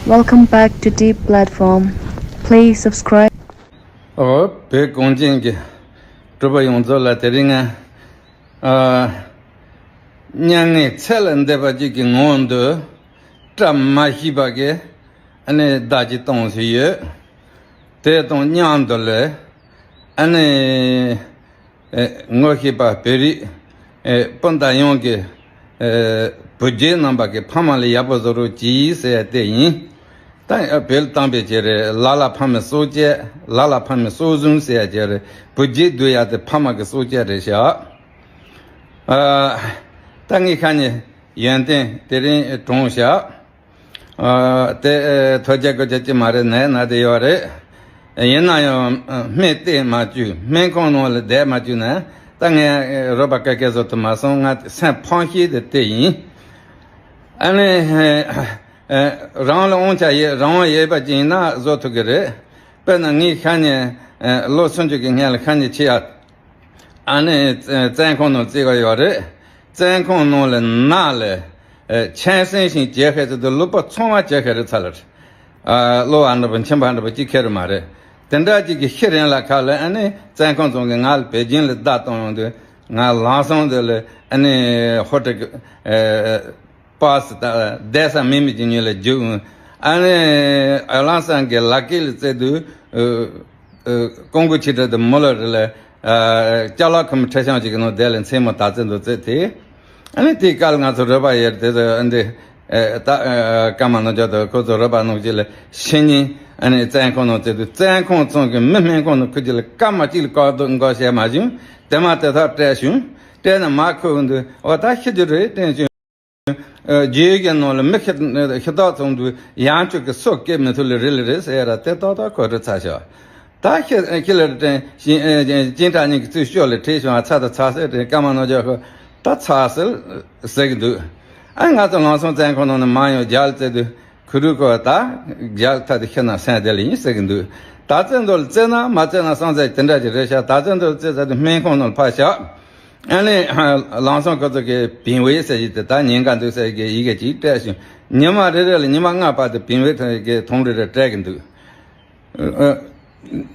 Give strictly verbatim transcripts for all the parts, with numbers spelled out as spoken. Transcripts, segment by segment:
Welcome back to Deep Platform. Please subscribe. ཨོ་བོད་གངས་ཅན་གྱི་སྤྲུལ་པ་ཡོངས་རྫོགས་ལ་དེ་རིང་ང་ཨ་མྱ་ངན་ཚད་ལས་འདས་པ་ཅིག་གི་ངང་དུ་བཀྲ་མ་ཤིས་པ་གི་ཨ་ནི་བརྡ་ཅིག་གཏོང་སྲིད་ཡོད། དེ་དང་མཉམ་དུ་ལ་ཨ་ནི་ཨེ་ངོ་ཤེས་པ་བོད་རིགས་ཨེ་སྤུན་ཟླ་ཡོངས་ཀྱི་ཨེ་བུ་རྒྱུད་རྣམ་པ་གི་ཕ་མ་ལ་ཡག་པོ་བཟོ་རོགས་གྱིས་ཟེར་ཡ་དེ་ཡིན། ད་བོད་ལ་བཏང་པའི་ཆེད་རེད། ལ་ལ་ཕ་མའི་སྲོག་གཅོད། ལ་ལ་ཕ་མའི་སྲོག་ཟུངས་ཟེར་ཡ་ཆེད་རེད། བུ་རྒྱུད་སྡུག་ཡ་དེ་ཕ་མ་གི་སྲོག་གཅོད་རེད་ཤག་ཨ་ད་ངས་ཁ་ནས་ཡོན་ཏན་དེ་རིང་དྲངས་ཤག་ཨ་དེ་ཨེ་ཐོས་རྒྱ་གོ་རྒྱ་ཅི་མ་རེད། ནས་ན་དེ་ཡོད་རེད། ཡིན་ན་ཡང་ཨ་སྨན་བལྟས་མ་བཅུག་སྨན་ཁང་ནང་ལ་བསྡད་མ་བཅུག་ན་ད་ངས་ཨེ་རོགས་པ་ག་གེ་བཟོ་ཐུབ་མ་སོང་། ང་སེམས་ཕངས་ཤིང་དེ་དེ་ཡིན། ཨ་ནི་ཨེ་རང་ལ་དབང་ཆ་ཡོད། རང་དབང་ཡོད་པ་ཅིག་ཡིན་ན་བཟོ་ཐུབ་ཀྱི་རེད། དཔེར་ན་ངས་ཁ་ནས་ཨེ་ལོ་སུམ་ཅུ་གི་སྔོན་ལ་ཁ་ནས་ཆེ་ཡ། ཨ་ནི་བཙོན་ཁང་ནང་བཙོན་ག་ཡོད་རེད། བཙོན་ཁང་ནང་ལ་ནག་ལ་ཨེ་ཆང་སྲན་ཞིང་བྱེད་མཁན་ཚོ་དེ་ལུག་པ་ཚང་མ་བྱེད་མཁན་རེད་ཚ་ལ་རེད། ཨ་གློ་བ་འདྲ་པོ་མཆིན་པ་འདྲ་པོ་གཅིག་ཁེར་མ་རེད། དེ་འདྲ་གཅིག་གི་ཤི་རན་ལ་ཁ་ལ་ཨ་ནི་བཙོན་ཁང་ཚང་གི་ང་ལ་བེ་ཅིང་ལ་བདའ་གཏོང་ཡོང་དུས་ང་ལམ་སང་དེ་ལ་ཨ་ནི་ཧོ་ཊེལ་གི་ཨེ་པ་སི་ད་བསྡད་ས་མེད་མི་གཅིག་ཉིད་ལ་རྒྱུགས། ཨ་ནི་ཨ་ལམ་སང་གི་ལ་ཀི་ལ་བཙལ་དུས་ཨ་ཨ་ཀོང་པོ་ཆེ་གྲས་དུ་མོ་ལ་རི་ལ་ཨ་ཅ་ལག་ཁང་ཁྲི་ཤང་ཅིག་གི་ནང་བསྡད་ལ་མཚན་མོ་ད་བཙལ་འདུག་བཙལ་དེ། ཨ་ནི་དེའི་སྐབས་ལ་ང་ཚོ་རོགས་པ་ཡོད་དེ་ཚོ་ཨ་འདི་ཨ་ད་ཨ་ཀརྨ་རྣམ་རྒྱལ་དང་ཁོ་ཚོ་རོགས་པ་རྣམས་ཀྱིས་ལ་ཕྱི་ཉིན་ཨ་ནི་བཙོན་ཁང་ནང་བཙལ་དུས་བཙོན་ཁང་ཚང་གི་མི་སྨན་ཁང་ནང་ཁུར་གྱི་ལ་སྐར་མ་གཅིག་ལ་བཀག་འགོག་བཀག་བྱས་མ་བྱུང་། དེ་མ་དེ་ཐག་སྤྲད་བྱུང་། སྤྲད་ནས་མར་ཁུར་འདུག་ཨོ་ད་ཤི་རྒྱུ་རེད་དྲན་བྱུང་། རྒྱུ་ཡི་ནང་ལ་མི་ཤི་ཤི་རྟགས་ཚང་དུས་ཡང་ཆོག་གི་སྲོག་སྐྱེལ་མི་ཐུབ་ལེ་རེད་ལེ་རེད་ཟེར་ཡ་ར་དེ་ཏག་ཏག་གོ་སྒྲིག་ཚར་ཤག་ད་ཤི་ཤི་ལེ་རེ་དྲན་ཞིང་སྐྱིན་གྲགས་གཉིས་ཀྱི་ཚུལ་ཤོག་ལེ་ཁྲིད་བྱུང་ཚ་དང་ཚ་ཟེར་དྲན་སྐར་མ་ནང་འཇོག་ཁོ་ད་ཚ་ཟེར་ཟེར་གི་འདུག་ཨ་ང་ཚོ་ལམ་སང་བཙོན་ཁང་ནང་ནས་མར་ཡོང་རྒྱ་ལ་བཙལ་དུས། ཁུ་རུ་ཀོ་ད་རྒྱལ་ཐ་དེ་ཤི་ན་སེང་དེ་ལ་ཡིན་ཟེར་གི་འདུག་ད་བཙན་དོ་ལ་བཙན་ན་མ་བཙན་ན་སང་ཟེར་དེ་འདྲ་ཅིག་རེད་ཤག་ད་བཙན་དོ་ལ་བཙན་ཟེར་དུས་སྨན་ཁང་ནང་ལ་ཕར་བཞག་ཨ་ནི་ལམ་སང་ཁོ་ཚོ་གི་བིང་ཝེ་ཟེར་གྱི་དེ་ད་ཉེན་ཁ་འདུག་ཟེར་གི་ཡི་གེ་ཅིག་སྤྲད་ཤིང་ཉི་མ་རེ་རེ་ལ་ཉི་མ་ལྔ་བར་དུ་བིང་ཝེ་ཐོན་གི་དུམ་རེ་རེ་སྤྲད་གི་འདུག་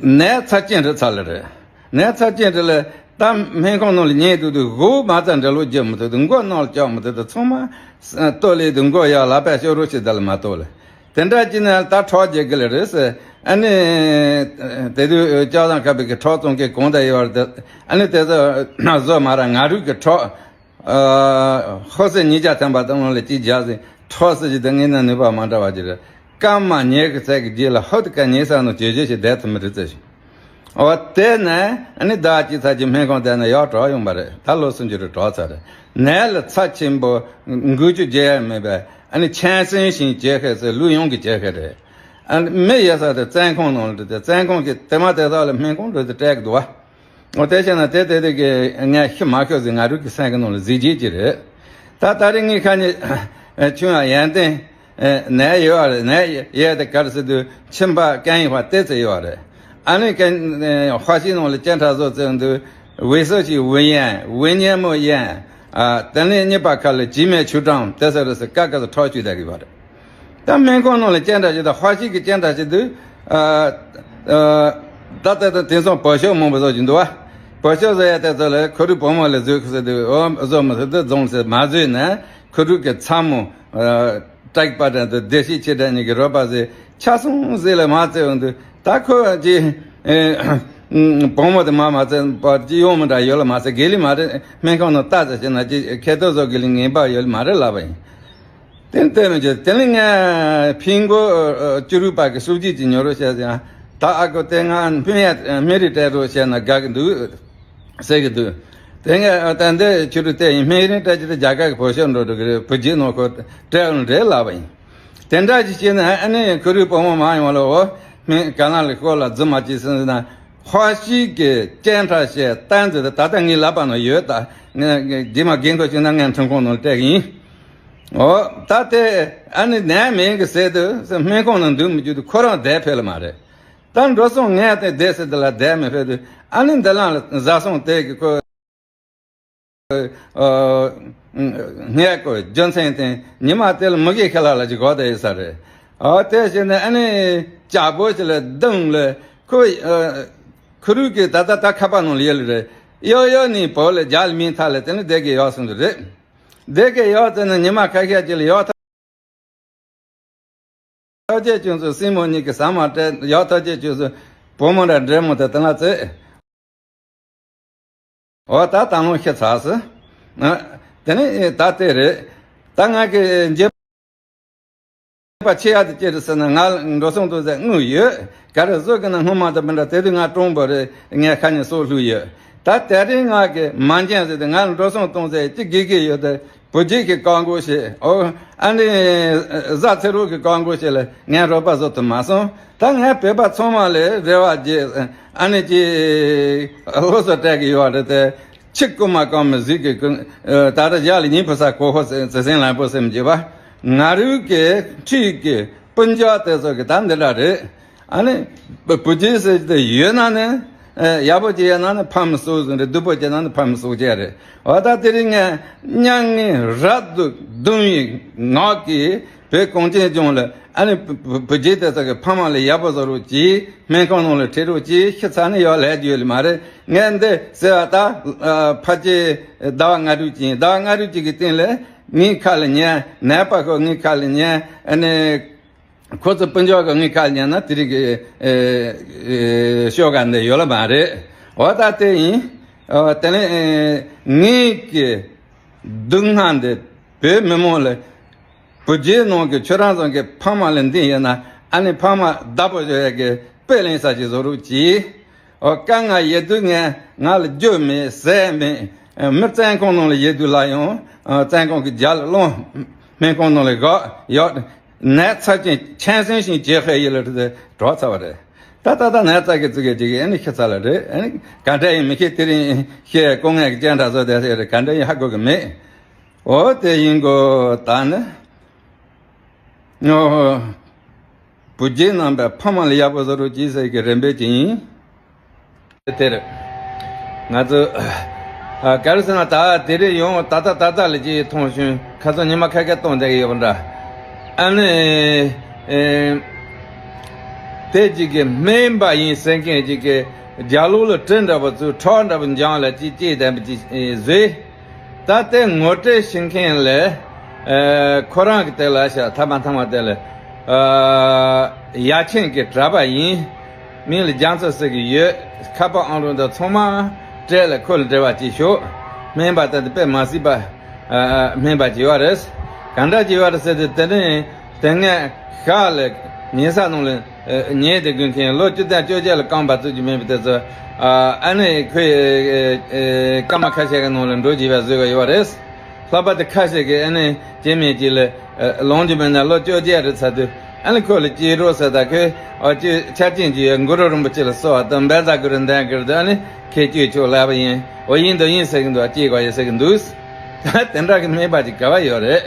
ནད་ཚབས་ཆེན་རེད་ཚ་ལེ་རེད། ནད་ཚབས་ཆེན་རེད་ལེ། ད་སྨན་ཁང་ནང་ལ་ཉལ་འདུག་དུས་མགོ་མ་རྩ་འདྲ་ལོ་རྒྱུ་མི་ཐུབ་དུས་མགོ་ནང་ལ་བཅག་མི་ཐུབ་དུས་ཚང་མ་ལྟོ་ལེ་དུས་མགོ་ཡར་ལག་པས་ཤོར་རོགས་བྱེད་ད་ལ་མ་གཏོགས་ལེ། དེ་འདྲ་ཅི་ན་ད་ཁྲག་རྒྱག་གི་ལེ་རེད་ཟེར། ཨ་ནི་དེ་དུས་ལྕགས་ཟམ་ཁ་པའི་གི་ཁྲག་བཙོང་མཁན་གང་ད་ཡོད་རེད། ཨ་ནི་དེ་ཚོ་བཟོ་མ་ར་ང་རུ་གི་ཁྲག་ཧོ་སེ་ཉིས་བརྒྱ་ཐམ་པ་དང་ལ་གཅིག་རྒྱག་ཟིན་ཁྲག་སེ་ཅི་དང་ངེས་ན་ནུས་པ་མ་འདྲ་བ་ཅི་རེད། སྐར་མ་ཉེར་གི་ཚད་ཀྱི་རྗེས་ལ་ཧོ་དི་ཀ་ཉེ་ས་ནང་བྱེད་བྱེད་ཞིག་བསྡད་ཐུབ་མི་རེད་ཟེར་ཞིང་། འོ་དེ་ནས་ཨ་ནི་ཟླ་གཅིག་ཚར་གྱི་སྨན་ཁང་བསྡད་ན་ཡག་གྲོགས་ཡོང་པ་རེད། ད་ལོ་སུམ་ཅུ་རེ་གྲོགས་ཚར་རེད། ནད་ལ་ཚབས་ཆེན་པོ་འགུལ་སྐྱོད་བྱེད་ཡ་མེད་པས་ཨ་ནི་ཆང་སྲན་ཞིང་བྱེད་མཁན་ཚོ་ལུས་ཡོངས་ཀྱི་བྱེད་མཁན་རེད། ཨ་ནི་མི་ཡོད་ས་དེ་བཙོན་ཁང་ནང་ལ་འགྲོ་དེ་བཙོན་ཁང་གི་དེ་མ་དེ་དག་ལ་སྨན་ཁང་འགྲོ་དེ་སྤྲད་གི་འདུག་བ། འོ་དེ་བྱས་ན་དེ་དེ་དེ་གི་ངས་ཤི་མ་ཤོར་ཟིན་ང་རུ་གི་སེམས་ཀྱི་ནང་ལ་གཟི་བརྗིད་ཅིག་རེད། ད་ད་རེས་ངའི་ཁ་ནས་ཆུང་ཡང་ཡོན་ཏན་ནད་ཡོད་རེད། ནད་ཡོད་དེ་ག་རེ་ཟེར་དུས་མཆིན་པ་སྐམ་ཡིན་པ་ཏོག་ཙམ་ཡོད་རེད། ཨ་ནི་ཀན་ཧྭ་ཤིང་ནང་ལ་སྐྱེ་ཕྲ་བཟོ་བཙལ་དུས་ཝེ་སོ་ཞིག་ཝེ་ཡན་ཝེ་ཉན་མོ་ཡན་ཨ་དེ་ནས་གཉིས་པ་ཁ་ལ་ཇི་མེ་ཆུ་གྲང་དེ་ཟེར་རེད་ཟེར་ཀ་ཀ་ཟེར་ཁྲག་བཅུད་བསྡད་ཀྱི་ཡོད་རེད། ད་སྨན་ཁང་ནང་ལ་སྐྱེ་འདྲ་ཞིག་དང་ཧྭ་ཤིང་གི་སྐྱེ་འདྲ་ཞིག་དུས་ཨ་ཨ་ད་ལྟ་དང་དེང་སང་བོད་ཤོག་མང་པོ་བཟོ་བཞིན་འདུག་བ། བོད་ཤོག་བཟོ་ཡ་དེ་ཚོ་ལ་ཁུ་རུ་བུ་མོ་ལ་བཟོས་ཁུ་ཟེར་དུས་ཨོ་བཟོ་མི་ཐུབ་དུས་རྫོང་ཟེར་མ་བཟོས་ནས་ཁུ་རུ་གི་ཚ་མོ་ཨ་ཀྲེག་པ་དྲན་དུ་བདེ་སྐྱིད་ཆེ་དྲན་གཉིས་ཀྱི་རོགས་པ་ཟེར་ཆ་སོང་ཟེར་ལ་མ་བཙལ་འོང་དུས་ད་ཁོ་ཅི་ཨེ་བུ་མོ་དེ་མ་མ་བཙལ་པ་ཅི་ཡོང་མི་འདྲ་ཡོད་ལ་མ་ཟེར་དགེ་ལི་མ་རེད། སྨན་ཁང་ནང་ལྟ་ཟེར་བྱས་ན་ཅི་ཁེ་ཏོ་བཟོ་དགེ་ལི་ངན་པ་ཡོད་ལ་མ་རེད་ལབ་པ་ཡིན། དེ་ལྟོས་མི་བྱེད། དེ་ནི་ངས་ཕིང་གོ་ཅི་རུ་པ་གི་སྲོག་བརྗེ་ཅིག་ཉོ་རོགས་བྱས་ཟེར། ད་ཨ་ཁུ་དེ་ང་སྨན་ཡ་སྨན་རིགས་སྤྲད་རོགས་བྱས་ན་དགའ་གི་འདུག་ཟེར་གི་འདུག་དེ་ངས་ད་འདི་ཅི་རུ་དེ་ཡིན་སྨན་རིགས་སྤྲད་ཀྱི་དེ་རྒྱ་གར་གི་བོད་ཤོག་འགྲོ་འགྲོ་གི་རེད། བུ་རྗེས་ནང་ཁོ་སྤྲད་འོང་རེད་ལབ་པ་ཡིན། དེ་འདྲ་ཅིག་བྱས་ན་ཨ་ནི་ཁུ་རུའི་བུ་མོ་མ་ཡོང་ལ་འོ་སྨན་ག་ན་ལ་ཤོག་ལ་རྫུན་མ་ཅིག་ཟེར་ན་ཧྭ་ཤིང་གི་སྐྱེ་ཕྲ་བཤད་གཏན་ཚིགས་དེ་ད་ལྟ་ངའི་ལག་པ་ན་ཡོད། ད་ངས་རྗེས་མ་རྒན་ཁོ་བྱུང་ན་ངས་ཁྲིམས་ཁང་ནང་ལ་སྤྲད་གི་ཡིན། འོ་ད་དེ་ཨ་ནི་ནད་མེད་གི་ཟེར་དུས་སྨན་ཁང་ནང་འདུག་མི་རྒྱུ་དུས་ཁོ་རང་བསྡད་ཕོད་ལ་མ་རེད། ད་འགྲོ་སོང་ངས་དེ་བསྡད་ཟེར་དུས་ལ་བསྡད་མི་ཕོད་དུས་ཨ་ནི་འདི་ལ་བཟའ་སོང་དེ་གི་ཁོ་ངས་ཁོ་རྒྱུ་མཚན་དེ་ཉི་མ་དེ་ལ་མུ་གེ་ཁ་ལ་ལ་ཅིག་གོ་བསྡད་ཡོད་ས་རེད། ཨོ་དེ་བྱས་ནས་ཨ་ནི་ལྕགས་པོ་ཞིག་ལ་བརྡུངས་ལ་ཁོ་ཁུ་རུ་གི་ད་ལྟ་ད་ཁ་པར་ནང་ལ་ཡོད་ལ་རེད། གཡོག་གཡོག་ནས་བོ་ལ་རྒྱ་ལ་མིན་ཐ་ལ་དེ་ནི་བསྡད་གི་ཡོད་གསུངས་འདུག་རེད། བསྡད་གི་ཡོད་ཟེར་ནས་ཉི་མ་ཁ་ཤས་ཅིག་ལ་ཡོག་ཐག་ཐག་ཆད་བྱུང་སོང་། སྲིང་མོ་གཉིས་ཀྱི་ཟ་མ་སྤྲད་ཡོག་ཐག་ཆད་བྱུང་སོང་། བུ་མོ་འདྲ་འདྲེ་མོ་དེ་དེ་ན་ཚེ། འོ་ད་ད་ལོང་ཤི་ཚར་སོང་། དེ་ནི་ད་དེ་རེད། ད་ང་གི་འཇེབ་པ་ཆེ་ཡག་དེ་ཅི་རེད་ཟེར་ན། ང་འགྲོ་སོང་དུ་ཟེར་དངུལ་ཡོད། ག་རེ་བཟོ་གི་ན་སྔོན་མ་དང་མི་འདྲ། དེ་དུས་ང་གྲོང་པོ་རེད། ངས་ཁ་ཉིན་སྲོག་ལུས་ཡོད། ད་དེ་རིང་ང་གི་མ་འཇན་ཟེར་དུས་ང་འགྲོ་སོང་གཏོང་ཟེར་ཅི་དགེ་གི་ཡོད་དེ། བུ་རྒྱུད་ཀྱི་བཀའ་བསྒོ་ཞིག་ཨོ་ཨ་ནི་བཟའ་ཚེ་རོགས་ཀྱི་བཀའ་བསྒོ་ཞིག་ལ་ངས་རོགས་པ་བཟོ་ཐུབ་མ་སོང་། ད་ངས་བོད་པ་ཚང་མ་ལ་རེ་བ་རྒྱས་ཨ་ནི་ཅི་སློབ་གསོ་སྤྲད་གི་ཡོད་རེད་དེ། ཆི་ཀུ་མ་ཀང་མི་ཟིག་གི་ཀུན། ད་ལྟ་ཡ་ལ་ཉིན་བུ་ས་གོ་ཧོ་ཟེར་ཟེར་ལན་པོ་སེམས་བྱེད་པ། ང་རུ་གི་ཁྲིད་གི་སྤུན་ཀྱག་དེ་ཚོ་གི་ད་འདི་འདྲ་རེད། ཨ་ནི་བུ་བུ་ཅི་ཟེར་དེ་ཡོད་ན་ནི་ཡག་པོ་ཅི་ཡོད་ན་ནི་ཕམ་སུ་ཟིན་རེད། སྡུག་པོ་ཅི་ན་ནི་ཕམ་སུ་ཅི་རེད། འོ་ད་དེ་རིང་ངས་མྱ་ངན་རབ་ཏུ་གདུང་བའི་ངག་གིས་བོད་གངས་ཅན་ལྗོངས་ལ་ཨ་ནི་བུ་བུ་བུ་རྒྱུད་དེ་ཚོ་གི་ཕ་མ་ལ་ཡག་པོ་བཟོ་རོགས་གྱིས། སྨན་ཁང་ནང་ལ་ཁྲིད་རོགས་གྱིས། ཤི་ཚར་ནི་ཡོད་ལས་རྒྱུ་ཡོད་ལ་མ་རེད། ངས་འདི་ཟེར་བ་ད་ཕལ་ཆེར་ཟླ་བ་ལྔ་དྲུག་ཅིག་ཡིན། ཟླ་བ་ལྔ་དྲུག་ཅིག་གི་སྟེང་ལ་ངའི་ཁ་ལ་ཉན། ནད་པ་ཁོ་ངའི་ཁ་ལ་ཉན། ཨ་ནི་ཁོ་ཚོ་སྤུན་ཀྱག་གི་ངའི་ཁ་ལ་ཉན་ན་དེ་རིང་གི་ཤོག་ག་འདི་ཡོད་ལ་མ་རེད། འོ་ད་དེ་ཡིན། དེ་ནས་ངའི་གི་སྡུག་བསྔལ་འདི་བོད་མི་མང་ལ། བུ་རྒྱུད་ནང་གི་ཁྱོད་རང་ཚོ་གི་ཕ་མ་ལ་འདི་ཡིན་ན་ཨ་ནི་ཕ་མ་བདག་པོ་བཟོ་ཡ་གི་དཔེ་ལེན་ས་ཞིག་བཟོ་རོགས་གྱིས། འོ་དཀའ་ངལ་ཡོད་དུས་ངས་ང་ལ་རྒྱུ་མེད་ཟས་མེད། མི་བཙོན་ཁང་ནང་ལ་ཡོད་དུས་ལ་ཡང་བཙོན་ཁང་གི་རྒྱ་ལ་སློང་། སྨན་ཁང་ནང་ལ་བཞག་ཡོད། ནད་ཚབས་ཆེན་ཁྱད་སེང་ཞིང་བྱེད་ཤེས་ཡིན་ལ་དྲི་དེ་གྲོགས་ཚ་བ་རེད། ད་ད་ད་ནད་ཚ་གི་ཙི་གེ་ཅིག་ཨ་ནི་ཤི་ཚ་ལ་རེད། ཨ་ནི་ག་འདྲ་ཡིན་མི་ཤེས། དེ་རིང་ཤེས་སྐུ་ངལ་གྱི་སྤྱན་འདྲ་བཟོ་དེ་ཟེར་རེད། ག་འདྲ་ཡིན་ཧ་གོ་གི་མེད། འོ་དེ་ཡིན་གོ་ད་ནི། ཨོ། བུ་རྒྱུད་རྣམ་པའི་ཕ་མ་ལ་ཡག་པོ་བཟོ་རོགས་གྱིས་ཟེར་གི་རེ་འབོད་ཅིག་ཡིན། དེར་ང་ཚོ་ཨ་ག་རེ་ཟེར་ན། ད་དེ་རིང་ཡོང་ད་ལྟ་ད་ལྟ་ལ་ཅིག་མཐོང་བྱུང་། ཁ་སང་ཉི་མ་ཁ་ཤས་གཏོང་བསྡད་ཀྱི་ཡོད་པ་འདྲ། ཨ་ནི་ཨེ་དེ་ཅིག་གི་སྨན་པ་ཡིན་ཟེར་མཁན་ཅིག་གི་རྒྱ་ལོ་ལ་གྲི་འདྲ་པོ་བཙུགས། ཁྲག་འདྲ་པོ་འཇམ་ལ་ཅིག་ཅིག་ལྡན་པ་ཅིག་ཨེ་བཟོས། ད་ལྟའི་ངོ་སྤྲོད་བྱེད་མཁན་ལས། ཨ་ཁོ་རང་གི་དེ་ལ་ཤ་ཐ་མ་ཐ་མ་དེ་ལ། ཨ་ཡ་ཆེན་གྱི་གྲྭ་པ་ཡིན། མིང་ལ་རྒྱ་མཚོ་ཟེར་གྱི་ཡོད། ཁ་པར་ཨང་རུང་དང་ཚང་མ་སྤྲད་ལ་ཁོ་ལ་འབྲེལ་བ་བྱེད་ཤོག་སྨན་པ་དེ་དཔེ་མ་སྲིད་པ་ཨ་སྨན་པ་ཅིག་ཡོད་རེད། ག་འདྲ་ཅིག་ཡོད་རེད་ཟེར་དུས། དེ་ནས་དེ་སྔ་ཤག་ལ་ཉལ་ས་ནང་ལ་ཨ་ཉལ་བསྡད་དགོས་མཁན། ལོ་བཅུ་དང་བཅོ་བརྒྱད་ལ་རྐང་པ་བཙུགས་ཀྱི་མེད་པ་དེ་ཚོ། ཨ་ཨ་ནི་ཁོས་ཨ་ཨ་སྐར་མ་ཁ་ཤས་ཀྱི་ནང་ལ་འགྲོ་བྱས་པ་བཟོས་པ་ཡོད་རེད། ལྷག་པར་དུ་ཁ་ཤས་ཀྱིས་ཨ་ནི་སྐྱེ་དམན་ཅིག་ལ་ཨ་ལོངས་སྤྱོད་མེད་ན་ལོ་བཅོ་བརྒྱད་རེ་ཚར་དུས་ཨ་ནི་ཁོ་ལ་སྐྱེས་རོགས་ཟེར། ད་ཁོས་ཨ་ཅོ་ཆ་རྐྱེན་ཅིག་ཡོད། གུ་རུ་རིན་པོ་ཆེ་ལ་གསོལ་བ་དང་བཛྲ་གུ་རུ་འདོན་གི་རེད། ཨ་ནི་ཁོས་སྐྱེ་ཆོག་ལབ་པ་ཡིན། འོ་ཡིན་འདུག་ཡིན་ཟེར་གི་འདུག་སྐྱེ་དགོས་ཡོད་ཟེར་གི་འདུག་ད་དེ་འདྲ་གི་སྨན་པ་ཅིག་ག་པར་ཡོད་རེད།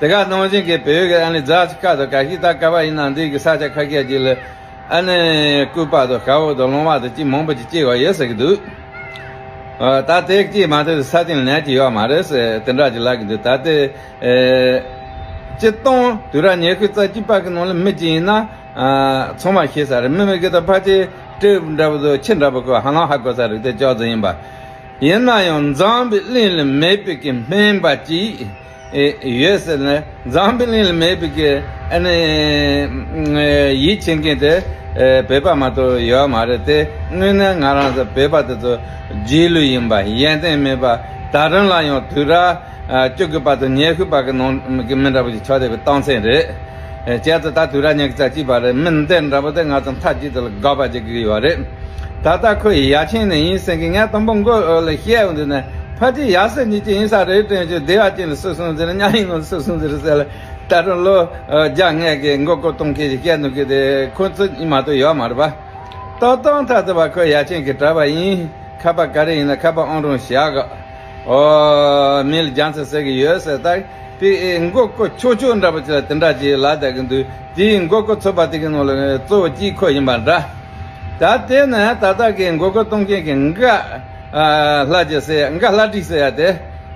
དེ་ག་ནང་བཞིན་གྱི་བོད་ཀྱི་ཨ་ནི་རྫ་ཆུ་ཁ་དང་ག་ཤི་ད་ག་པར་ཡིན་ན་འདི་གི་ས་ཆ་ཁ་ཤས་ཅིག་ལ་ཨ་ནི་སྐུད་པ་དང་ཤ་བོ་དང་ལོང་བ་དང་ཅི་མང་པོ་ཅིག་སྐྱེ་བ་ཡོད་ཟེར་གི་འདུག་ཨ་ད་དེ་སྐྱེས་མ་ཐུབ་ས་སྟེང་ལ་ནད་ཅིག་ཡོད་མ་རེད་ཟེར་དེ་འདྲ་ཅིག་ལབ་གི་འདུག་ད་དེ་ཨེ་སྤྱིར་བཏང་དུས་རབས་ཉི་ཤུ་རྩ་གཅིག་པ་གི་ནང་ལ་མི་ཅིག་ཡིན་ན་ཨ་ཚང་མ་ཤེས་ས་རེད། མི་མི་གི་ད་ཕལ་ཆེར་སྤྲེའུ་འདྲ་པོ་དང་ཁྱི་འདྲ་པོ་ཁོ་ཧ་ལམ་ཧ་གོ་ས་རེད། དེ་ཅོག་ཙེ་ཡིན་པ། ཡིན་ན་ཡང་འཛམ་བུ་གླིང་ལ་མེད་པའི་གི་སྨན་པ་ཅིག་ཨེ་ཡོད་ཟེར་ན། འཛམ་བུ་གླིང་ལ་མེད་པའི་གི་ཨ་ནི་ཡིད་ཆེས་མཁན་དེ་ཨེ་བོད་པ་མ་གཏོགས་ཡོད་མ་རེད། དེ་དངོས་གནས་ང་རང་ཚོ་བོད་པ་དེ་ཚོ་རྗེས་ལུས་ཡིན་པ། ཡོན་ཏན་མེད་པ། ད་རུང་ལ་ཡང་དུས་རབས་ཨ་བཅུ་དགུ་པ་དང་ཉི་ཤུ་པ་གི་ནང་གི་མི་འདྲ་པོ་ཞིག་ཆགས་བསྡད་པའི་རྟགས་མཚན་རེད། ཨེ་བྱས་ཙང་ད་དུས་རབས་ཉི་ཤུ་རྩ་གཅིག་པ་རེད། མི་འདི་འདྲ་པོ་དེ་ང་ཚོ་མཐའ་གཅིག་ཏུ་ལ་དགག་པ་བྱེད་ཀྱི་ཡོད་རེད། ད་ལྟ་ཁོ་ཡ་ཆེན་ནས་ཡིན་ཟེར་གི། ངས་དང་པོ་མགོ་ལ་བཤད་ཡོང་དུས་ནས་ཕལ་ཆེར་ཡ་སེ་གཉིས་ཀྱི་ཡིན་ས་རེད་དྲན་བྱུང་། སྡེ་བ་ཅན་ལ་སུ་སོང་ཟེར། མཉམ་ཡིན་ནོ་སུ་སོང་ཟེར་ཟེར་ལ། ད་དུང་ལོ་བརྒྱ་ལྔའི་གི་མགོ་སྐོར་གཏོང་མཁན་ཞིག་བཤད་འདུག་གི། དེ་ཁོ་ཚོ་ཉིད་མ་གཏོགས་ཡོད་མ་རེད་པ། ཏོག་ཏོག་མཐའ་ཐུག་པ་ཁོ་ཡ་ཆེན་གྱི་གྲྭ་པ་ཡིན། ཁ་པར་ག་རེ་ཡིན་ན་ཁ་པར་ཨང་གྲངས་བཞག་གི། ཨོ་མིང་ལ་རྒྱ་མཚོ་ཟེར་གི་ཡོད་ཟེར། ད་པའི་མགོ་སྐོར་ཆོག་ཆོག་འདྲ་པོ་ཅིག་ལ་དེ་འདྲ་ཅིག་ལབ་བསྡད་གི་འདུག་དེའི་མགོ་སྐོར་ཚུད་པ་དེ་གི་ནང་ལ་གཙོ་བོ་གཅིག་ཁོ་ཡིན་པ་འདྲ། ད་དེ་ནས་ད་ལྟ་གི་མགོ་སྐོར་གཏོང་མཁན་གྱི་འགའ་ཨ་ལྷ་རྗེ་ཟེར་ཡ། འགའ་ལྷ་བྲིས་ཟེར་ཡ་དེ་